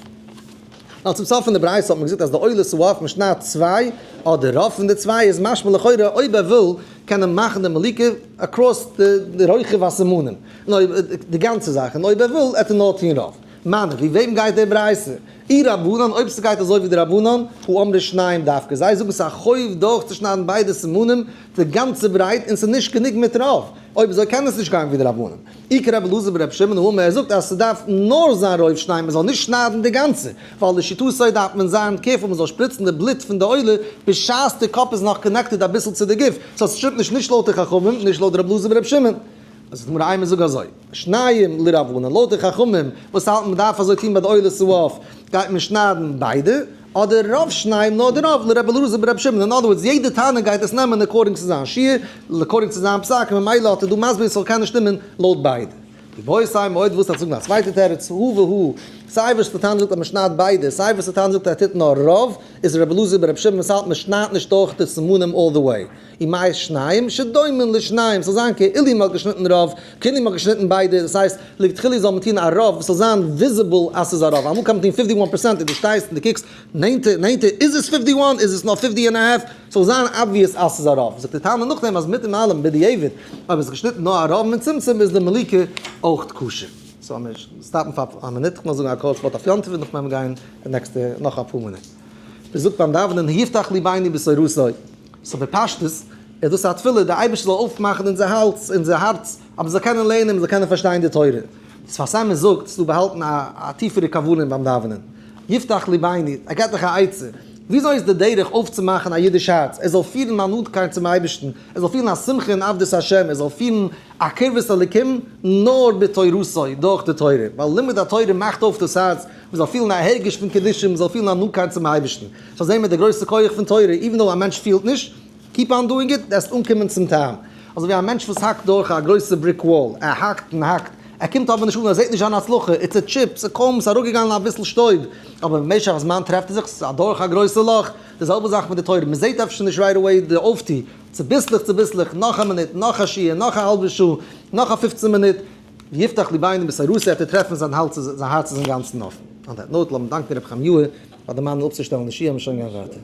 נאר צום סוף פון די ברייתא האט מען געזאגט אז די עולת העוף מען שניידט צוויי אדער רוב פון די צוויי איז משמע לכאורה אויב ער וויל קען ער מאכן די מליקה across די רוחב הסימנים און אויב די גאנצע זאך און אויב ער וויל עט ער נאר טון רוב. מני ווי וועם גייט די ברייתא? אי רבנן אויב ס'גייט אזוי ווי די רבנן הא אמרי שניים דווקא זיי זאגן ס'איז א חוב דורכצושניידן ביידע סימנים די גאנצע ברייט און ס'איז נישט גענוג מיט רוב אויב אזוי קען עס נישט גיין ווי די רבנן. אי כרבי אלעזר ברבי שמעון הא אמר ער זאגט אז ס'דארף נאר זיין רוב שניים מ'זאל נישט שניידן די גאנצע, ווייל לשיטתו דארף מען זיין careful מ'זאל שפריצן די בלוט פון די עולה בשעת די קאפ איז נאך connected אביסל צו די גוף, so ס'שטימט נישט נישט לויט די חכמים נישט לויט רבי אלעזר ברבי שמעון. זאגט די גמרא אימא זאג אזוי, שניים לרבנן לויט די חכמים וואס האלטן מ'דארף אזוי טון ביי די עולת העוף גייט מען שניידן ביידע. אדער רוב שניים נאר די רוב, לר' אלעזר בר' שמעון, in other words יעדע תנא גייט עס נעמען according צו זיין שיעור, according צו זיין פסק, און ממילא האט ער דא מסביר ס'זאל קענען שטימען לויט ביידע. איבעית אימא אויב וואס זאגן א צווייטע תירוץ, הא והא, סיי וואס די תנא זאגט אז מ'שניידט ביידע, סיי וואס די תנא זאגט אז ער טוט נאר רוב, איז ר' אלעזר בר' שמעון וואס האלט מ'שניידט נישט דורך די סימנים all the way. ומאי שניים שדומין לשניים, ס'זאל זיין כאילו מ'האט געשניטן רוב, כאילו מ'האט געשניטן ביידע, דאס הייסט, לכתחילה זאל מען טון א רוב, ס'זאל זיין visible אז ס'איז א רוב, אמאל קען מען טון 51 percent און דו שטייסט און דו קוקסט, נענטער, נענטער, איז עס 51, איז עס נאר 50 and a half, ס'זאל זיין obvious אז ס'איז א רוב. זאגט די תנא נאכדעם אז מיט דעם אלעם בדיעבד, אויב איז געשניטן נאר א רוב מיט צמצום איז די מליקה אויך כשר. so מיר stop ן פאר א מינוט, איך מוז זאגן א קורץ ווארט אויף יום טוב און נאכדעם גיין די נעקסטע נאך אפאר מינוט. מען זאגט ביים דאווענען יפתח לבנו בתורתו. so בפשטות איז דאס א תפילה די אייבערשטער זאל אויפמאכן אונזער האלז, אונזער הארץ, אז מען זאל קענען לערנען, מען זאל קענען פארשטיין די תורה. דאס שפת אמת זאגט, ס'איז דא באהאלטן א טיפערע כוונה ביים דאווענען. יפתח לבנו, ער געבט דיך א עצה. וויאזוי איז די דרך אויפצומאכן א אידיש הארץ, ער זאל פילן א נאנטקייט צום אייבערשטן, ער זאל פילן א שמחה אין עבדות השם, ער זאל פילן א קרבת אלוקים, נאר בתורתו, דורך די תורה. ווייל לימוד התורה מאכט אויף דאס הארץ, מען זאל פילן א הרגש פון קדושה, מען זאל פילן א נאנטקייט צום אייבערשטן. so זעהן מיר די גרויסע כח פון תורה, even though א מענטש פילט נישט, keep on doing it, וועסט אנקומען צום טעם. אזוי ווי א מענטש וואס האקט דורך א גרויסע brick wall, ער האקט און האקט, ער קומט אבער נישט אן, ער זעט נישט זיין הצלחה, it's a chip, ס'קוים, ס'איז אראפגעגאנגען אביסל שטויב, אבער במשך הזמן טרעפט ער זיך, ס'איז אדורך א גרויסע לאך. די זעלבע זאך מיט די תורה, מען זעט אפשר נישט right away די אויפטו, צוביסלעך צוביסלעך, נאך א מינוט, נאך א שיעור, נאך א האלבע שעה, נאך א 15 מינוט, יפתח לבנו בתורתו וועט ער טרעפן זיין האלז, זיין הארץ איז אינגאנצן אפן. on that note, לאמיר דאנקען רבי חיים יאיר פאר דערמאנען אפצושטעלן די שיעור, מיר שוין גיין ווייטער.